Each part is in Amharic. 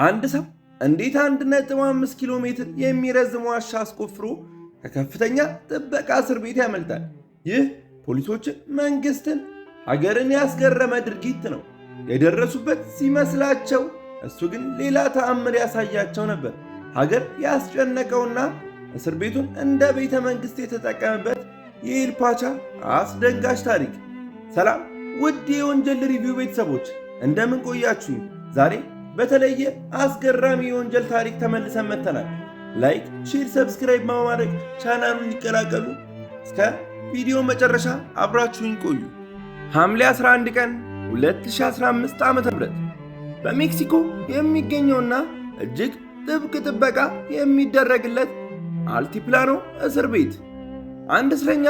አንድ ሰው እንዴት 1.5 ኪሎ ሜትር የሚረዝም ዋሻ አስቆፍሮ ከከፍተኛ ጥበቃ እስር ቤት ያመልጣል? ይህ ፖሊሶችን፣ መንግስትን፣ ሀገርን ያስገረመ ድርጊት ነው። የደረሱበት ሲመስላቸው እሱ ግን ሌላ ተአምር ያሳያቸው ነበር። ሀገር ያስጨነቀውና እስር ቤቱን እንደ ቤተ መንግሥት የተጠቀመበት የኤልፓቻ አስደንጋጭ ታሪክ። ሰላም ውድ የወንጀል review ቤተሰቦች፣ እንደምን ቆያችሁኝ? ዛሬ በተለየ አስገራሚ የወንጀል ታሪክ ተመልሰን መጥተናል። Like፣ share፣ subscribe በማድረግ ቻናሉን ይቀላቀሉ። እስከ ቪዲዮ መጨረሻ አብራችሁኝ ቆዩ። ሐምሌ 11 ቀን 2015 ዓ.ም በሜክሲኮ የሚገኘውና እጅግ ጥብቅ ጥበቃ የሚደረግለት አልቲፕላኖ እስር ቤት አንድ እስረኛ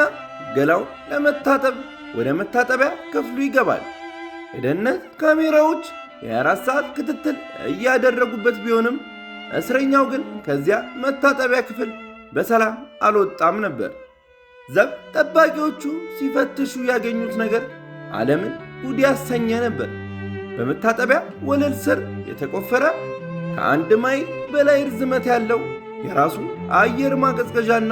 ገላውን ለመታጠብ ወደ መታጠቢያ ክፍሉ ይገባል። የደህንነት ካሜራዎች የ24 ሰዓት ክትትል እያደረጉበት ቢሆንም እስረኛው ግን ከዚያ መታጠቢያ ክፍል በሰላም አልወጣም ነበር። ዘብ ጠባቂዎቹ ሲፈትሹ ያገኙት ነገር ዓለምን ጉድ ያሰኘ ነበር። በመታጠቢያ ወለል ስር የተቆፈረ፣ ከ1 ማይል በላይ ርዝመት ያለው፣ የራሱ አየር ማቀዝቀዣና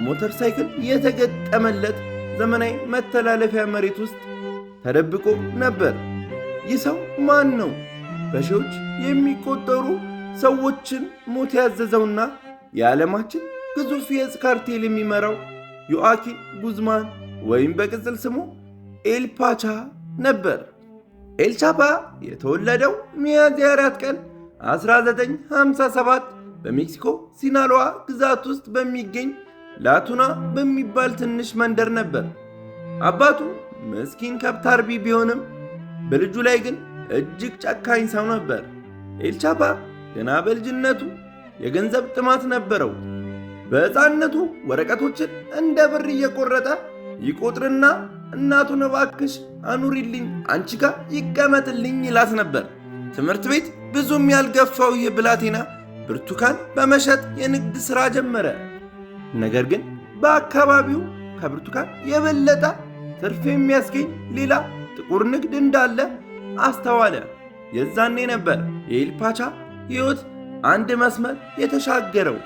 ሞተር ሳይክል የተገጠመለት ዘመናዊ መተላለፊያ መሬት ውስጥ ተደብቆ ነበር። ይህ ሰው ማን ነው? በሺዎች የሚቆጠሩ ሰዎችን ሞት ያዘዘውና የዓለማችን ግዙፍ የዕፅ ካርቴል የሚመራው ዮአኪን ጉዝማን ወይም በቅጽል ስሙ ኤልፓቻ ነበር። ኤልቻፓ የተወለደው ሚያዝያ 4 ቀን 1957 በሜክሲኮ ሲናሎዋ ግዛት ውስጥ በሚገኝ ላቱና በሚባል ትንሽ መንደር ነበር። አባቱ ምስኪን ከብት አርቢ ቢሆንም በልጁ ላይ ግን እጅግ ጨካኝ ሰው ነበር። ኤልቻፓ ገና በልጅነቱ የገንዘብ ጥማት ነበረው። በሕፃንነቱ ወረቀቶችን እንደ ብር እየቆረጠ ይቆጥርና እናቱን እባክሽ አኑሪልኝ፣ አንቺ ጋር ይቀመጥልኝ ይላት ነበር። ትምህርት ቤት ብዙም ያልገፋው ይህ ብላቴና ብርቱካን በመሸጥ የንግድ ሥራ ጀመረ። ነገር ግን በአካባቢው ከብርቱካን የበለጠ ትርፍ የሚያስገኝ ሌላ ጥቁር ንግድ እንዳለ አስተዋለ። የዛኔ ነበር የኤልፓቻ ሕይወት አንድ መስመር የተሻገረው።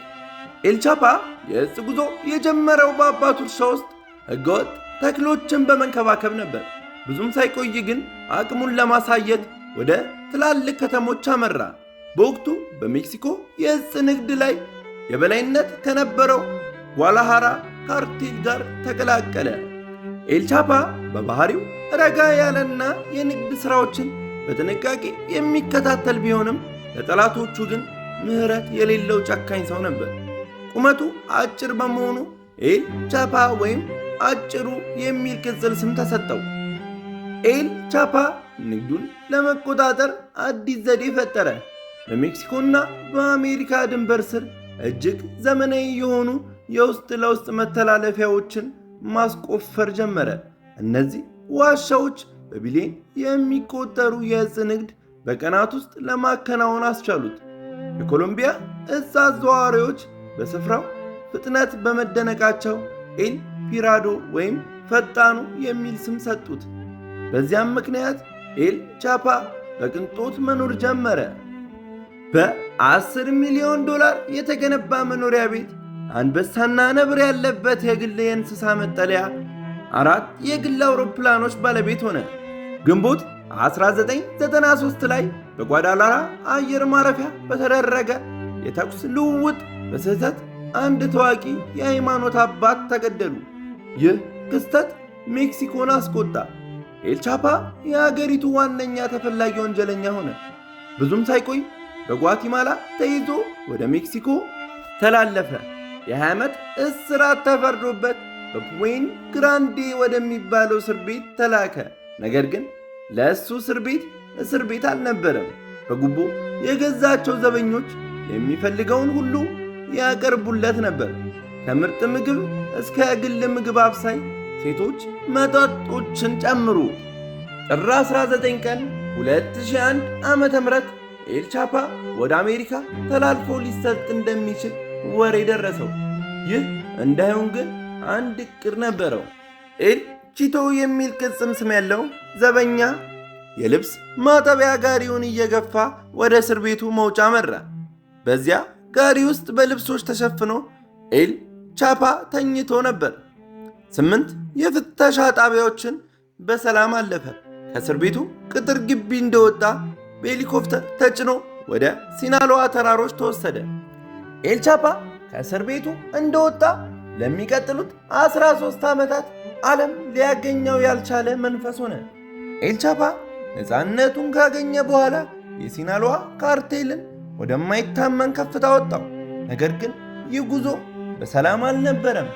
ኤልቻፓ የዕፅ ጉዞ የጀመረው በአባቱ እርሻ ውስጥ ሕገወጥ ተክሎችን በመንከባከብ ነበር። ብዙም ሳይቆይ ግን አቅሙን ለማሳየት ወደ ትላልቅ ከተሞች አመራ። በወቅቱ በሜክሲኮ የዕፅ ንግድ ላይ የበላይነት ከነበረው ጓላሃራ ካርቴል ጋር ተቀላቀለ። ኤልቻፓ በባህሪው ረጋ ያለና የንግድ ሥራዎችን በጥንቃቄ የሚከታተል ቢሆንም ለጠላቶቹ ግን ምሕረት የሌለው ጨካኝ ሰው ነበር። ቁመቱ አጭር በመሆኑ ኤል ቻፓ ወይም አጭሩ የሚል ቅጽል ስም ተሰጠው። ኤል ቻፓ ንግዱን ለመቆጣጠር አዲስ ዘዴ ፈጠረ። በሜክሲኮና በአሜሪካ ድንበር ስር እጅግ ዘመናዊ የሆኑ የውስጥ ለውስጥ መተላለፊያዎችን ማስቆፈር ጀመረ። እነዚህ ዋሻዎች በቢሊዮን የሚቆጠሩ የዕፅ ንግድ በቀናት ውስጥ ለማከናወን አስቻሉት። የኮሎምቢያ ዕፅ አዘዋዋሪዎች በስፍራው ፍጥነት በመደነቃቸው ኤል ፒራዶ ወይም ፈጣኑ የሚል ስም ሰጡት። በዚያም ምክንያት ኤል ቻፓ በቅንጦት መኖር ጀመረ። በ10 ሚሊዮን ዶላር የተገነባ መኖሪያ ቤት፣ አንበሳና ነብር ያለበት የግል የእንስሳ መጠለያ፣ አራት የግል አውሮፕላኖች ባለቤት ሆነ። ግንቦት 1993 ላይ በጓዳላራ አየር ማረፊያ በተደረገ የተኩስ ልውውጥ በስህተት አንድ ታዋቂ የሃይማኖት አባት ተገደሉ። ይህ ክስተት ሜክሲኮን አስቆጣ። ኤልቻፓ የአገሪቱ ዋነኛ ተፈላጊ ወንጀለኛ ሆነ። ብዙም ሳይቆይ በጓቲማላ ተይዞ ወደ ሜክሲኮ ተላለፈ። የ20 ዓመት እስራት ተፈርዶበት በፑዌን ግራንዴ ወደሚባለው እስር ቤት ተላከ። ነገር ግን ለእሱ እስር ቤት እስር ቤት አልነበረም። በጉቦ የገዛቸው ዘበኞች የሚፈልገውን ሁሉ ያቀርቡለት ነበር። ከምርጥ ምግብ እስከ ግል ምግብ አብሳይ ሴቶች፣ መጠጦችን ጨምሮ። ጥር 19 ቀን 2001 ዓ.ም ኤልቻፓ ወደ አሜሪካ ተላልፎ ሊሰጥ እንደሚችል ወሬ ደረሰው። ይህ እንዳይሆን ግን አንድ እቅድ ነበረው። ኤል ቺቶ የሚል ቅጽል ስም ያለው ዘበኛ የልብስ ማጠቢያ ጋሪውን እየገፋ ወደ እስር ቤቱ መውጫ መራ። በዚያ ጋሪ ውስጥ በልብሶች ተሸፍኖ ኤል ቻፓ ተኝቶ ነበር። 8 የፍተሻ ጣቢያዎችን በሰላም አለፈ። ከእስር ቤቱ ቅጥር ግቢ እንደወጣ በሄሊኮፕተር ተጭኖ ወደ ሲናሎዋ ተራሮች ተወሰደ። ኤልቻፓ ከእስር ቤቱ እንደወጣ ለሚቀጥሉት 13 ዓመታት ዓለም ሊያገኘው ያልቻለ መንፈስ ሆነ። ኤልቻፓ ነፃነቱን ካገኘ በኋላ የሲናሎዋ ካርቴልን ወደማይታመን ከፍታ ወጣው። ነገር ግን ይህ ጉዞ በሰላም አልነበረም።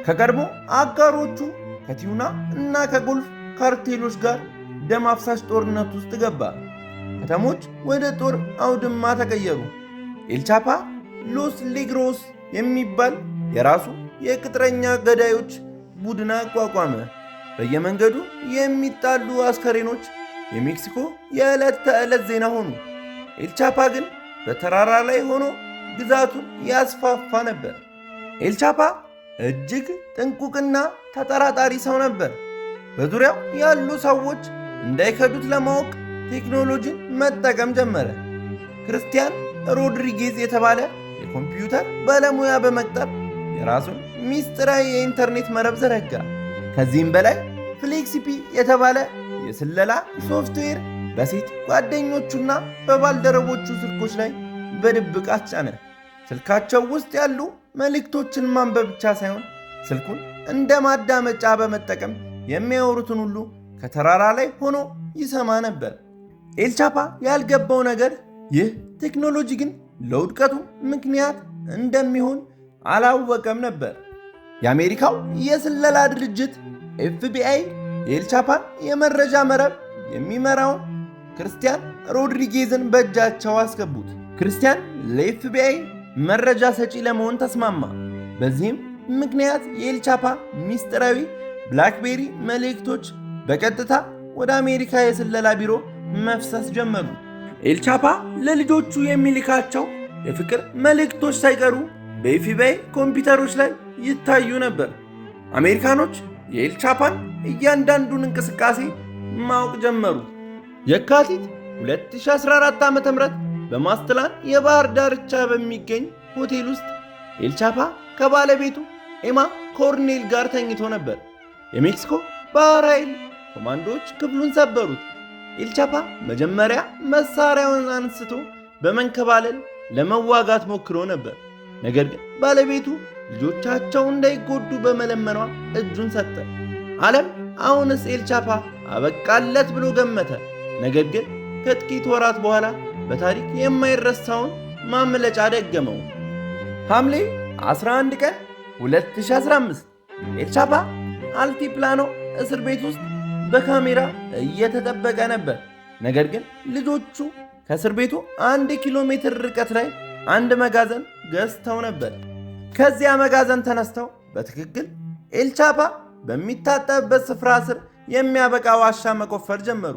ከቀድሞ አጋሮቹ ከቲዩና እና ከጎልፍ ካርቴሎች ጋር ደም አፍሳሽ ጦርነት ውስጥ ገባ። ከተሞች ወደ ጦር አውድማ ተቀየሩ። ኤልቻፓ ሎስ ኔግሮስ የሚባል የራሱ የቅጥረኛ ገዳዮች ቡድን አቋቋመ። በየመንገዱ የሚጣሉ አስከሬኖች የሜክሲኮ የዕለት ተዕለት ዜና ሆኑ። ኤልቻፓ ግን በተራራ ላይ ሆኖ ግዛቱን ያስፋፋ ነበር። ኤልቻፓ እጅግ ጥንቁቅና ተጠራጣሪ ሰው ነበር። በዙሪያው ያሉ ሰዎች እንዳይከዱት ለማወቅ ቴክኖሎጂን መጠቀም ጀመረ። ክርስቲያን ሮድሪጌዝ የተባለ የኮምፒውተር ባለሙያ በመቅጠር የራሱን ሚስጥራዊ የኢንተርኔት መረብ ዘረጋ። ከዚህም በላይ ፍሌክሲፒ የተባለ የስለላ ሶፍትዌር በሴት ጓደኞቹና በባልደረቦቹ ስልኮች ላይ በድብቅ አስጫነ። ስልካቸው ውስጥ ያሉ መልእክቶችን ማንበብ ብቻ ሳይሆን ስልኩን እንደ ማዳመጫ በመጠቀም የሚያወሩትን ሁሉ ከተራራ ላይ ሆኖ ይሰማ ነበር። ኤልቻፓ ያልገባው ነገር ይህ ቴክኖሎጂ ግን ለውድቀቱ ምክንያት እንደሚሆን አላወቀም ነበር። የአሜሪካው የስለላ ድርጅት ኤፍቢአይ የኤልቻፓን የመረጃ መረብ የሚመራውን ክርስቲያን ሮድሪጌዝን በእጃቸው አስገቡት። ክርስቲያን ለኤፍቢአይ መረጃ ሰጪ ለመሆን ተስማማ። በዚህም ምክንያት የኤልቻፓ ሚስጥራዊ ብላክቤሪ መልእክቶች በቀጥታ ወደ አሜሪካ የስለላ ቢሮ መፍሰስ ጀመሩ። ኤልቻፓ ለልጆቹ የሚልካቸው የፍቅር መልእክቶች ሳይቀሩ በኤፍቢአይ ኮምፒውተሮች ላይ ይታዩ ነበር። አሜሪካኖች የኤልቻፓን እያንዳንዱን እንቅስቃሴ ማወቅ ጀመሩ። የካቲት 2014 ዓ.ም በማስትላን የባህር ዳርቻ በሚገኝ ሆቴል ውስጥ ኤልቻፓ ከባለቤቱ ኤማ ኮርኔል ጋር ተኝቶ ነበር። የሜክሲኮ ባህር ኃይል ኮማንዶዎች ክፍሉን ሰበሩት። ኤልቻፓ መጀመሪያ መሳሪያውን አንስቶ በመንከባለል ለመዋጋት ሞክሮ ነበር። ነገር ግን ባለቤቱ ልጆቻቸው እንዳይጎዱ በመለመኗ እጁን ሰጠ። ዓለም አሁንስ ኤልቻፓ አበቃለት ብሎ ገመተ። ነገር ግን ከጥቂት ወራት በኋላ በታሪክ የማይረሳውን ማምለጫ ደገመው። ሐምሌ 11 ቀን 2015 ኤልቻፓ አልቲፕላኖ እስር ቤት ውስጥ በካሜራ እየተጠበቀ ነበር። ነገር ግን ልጆቹ ከእስር ቤቱ 1 ኪሎ ሜትር ርቀት ላይ አንድ መጋዘን ገዝተው ነበር። ከዚያ መጋዘን ተነስተው በትክክል ኤልቻፓ በሚታጠብበት ስፍራ ስር የሚያበቃ ዋሻ መቆፈር ጀመሩ።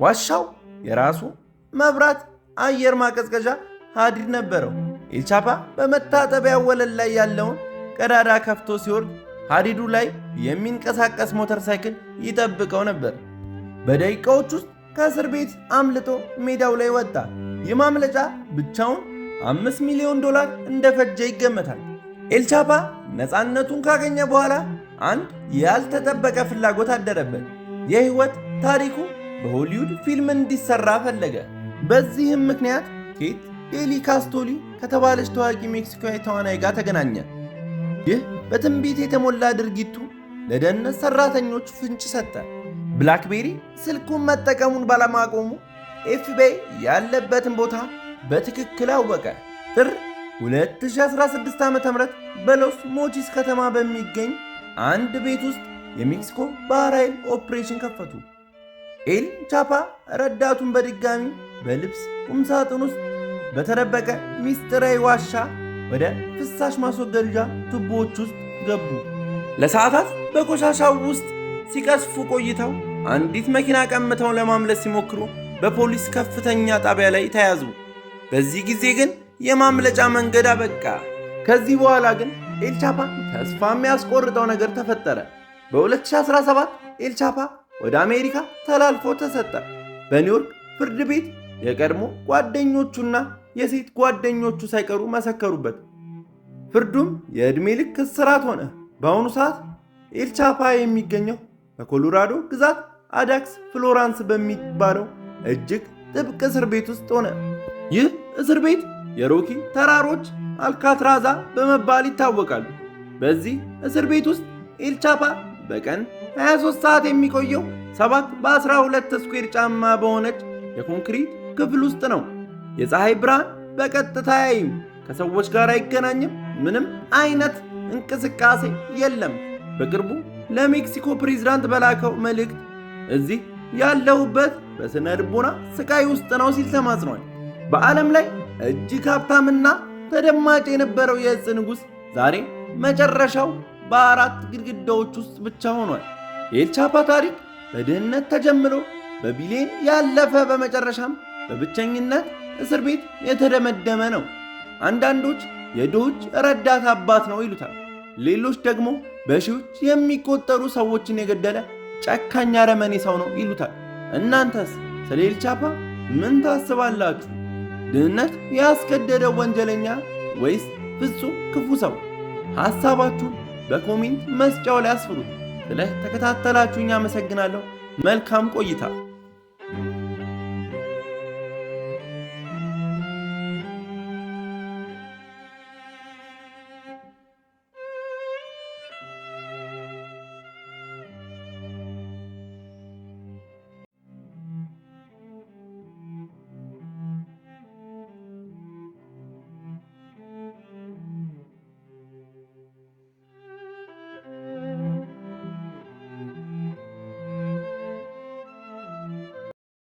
ዋሻው የራሱ መብራት፣ አየር ማቀዝቀዣ፣ ሀዲድ ነበረው። ኤልቻፓ በመታጠቢያ ወለል ላይ ያለውን ቀዳዳ ከፍቶ ሲወርድ ሀዲዱ ላይ የሚንቀሳቀስ ሞተር ሳይክል ይጠብቀው ነበር። በደቂቃዎች ውስጥ ከእስር ቤት አምልጦ ሜዳው ላይ ወጣ። ይህ ማምለጫ ብቻውን $5 ሚሊዮን እንደፈጀ ይገመታል። ኤልቻፓ ነፃነቱን ካገኘ በኋላ አንድ ያልተጠበቀ ፍላጎት አደረበት። የህይወት ታሪኩ በሆሊውድ ፊልም እንዲሰራ ፈለገ። በዚህም ምክንያት ኬት ዴሊ ካስቶሊ ከተባለች ታዋቂ ሜክሲካዊ ተዋናይ ጋር ተገናኘ። ይህ በትንቢት የተሞላ ድርጊቱ ለደህንነት ሰራተኞች ፍንጭ ሰጠ። ብላክቤሪ ስልኩን መጠቀሙን ባለማቆሙ ኤፍቢአይ ያለበትን ቦታ በትክክል አወቀ። ጥር 2016 ዓ.ም በሎስ ሞቺስ ከተማ በሚገኝ አንድ ቤት ውስጥ የሜክሲኮ ባህር ኃይል ኦፕሬሽን ከፈቱ። ኤል ቻፓ ረዳቱን በድጋሚ በልብስ ቁምሳጥን ውስጥ በተደበቀ ሚስጥራዊ ዋሻ ወደ ፍሳሽ ማስወገጃ ቱቦዎች ውስጥ ገቡ። ለሰዓታት በቆሻሻው ውስጥ ሲቀስፉ ቆይተው አንዲት መኪና ቀምተው ለማምለጥ ሲሞክሩ በፖሊስ ከፍተኛ ጣቢያ ላይ ተያዙ። በዚህ ጊዜ ግን የማምለጫ መንገድ አበቃ። ከዚህ በኋላ ግን ኤልቻፓ ተስፋ የሚያስቆርጠው ነገር ተፈጠረ። በ2017 ኤልቻፓ ወደ አሜሪካ ተላልፎ ተሰጠ። በኒውዮርክ ፍርድ ቤት የቀድሞ ጓደኞቹና የሴት ጓደኞቹ ሳይቀሩ መሰከሩበት። ፍርዱም የዕድሜ ልክ እስራት ሆነ። በአሁኑ ሰዓት ኤልቻፓ የሚገኘው በኮሎራዶ ግዛት አዳክስ ፍሎራንስ በሚባለው እጅግ ጥብቅ እስር ቤት ውስጥ ሆነ። ይህ እስር ቤት የሮኪ ተራሮች አልካትራዛ በመባል ይታወቃሉ። በዚህ እስር ቤት ውስጥ ኤልቻፓ በቀን 23 ሰዓት የሚቆየው 7 በ12 square ጫማ በሆነች የኮንክሪት ክፍል ውስጥ ነው። የፀሐይ ብርሃን በቀጥታ አያይም፣ ከሰዎች ጋር አይገናኝም፣ ምንም አይነት እንቅስቃሴ የለም። በቅርቡ ለሜክሲኮ ፕሬዝዳንት በላከው መልእክት እዚህ ያለሁበት በስነ ልቦና ስቃይ ውስጥ ነው ሲል ተማጽኗል። በዓለም ላይ እጅግ ሀብታምና ተደማጭ የነበረው የዕፅ ንጉሥ ዛሬ መጨረሻው በአራት ግድግዳዎች ውስጥ ብቻ ሆኗል። የኤልቻፓ ታሪክ በድህነት ተጀምሮ በቢሊዮን ያለፈ፣ በመጨረሻም በብቸኝነት እስር ቤት የተደመደመ ነው። አንዳንዶች የድሆች ረዳት አባት ነው ይሉታል። ሌሎች ደግሞ በሺዎች የሚቆጠሩ ሰዎችን የገደለ ጨካኝ አረመኔ ሰው ነው ይሉታል። እናንተስ ስለ ኤልቻፓ ምን ታስባላችሁ? ድህነት ያስገደደው ወንጀለኛ ወይስ ፍጹም ክፉ ሰው? ሐሳባችሁን በ comment መስጫው ላይ አስፍሩት። ስለ ተከታተላችሁኝ አመሰግናለሁ። መልካም ቆይታ።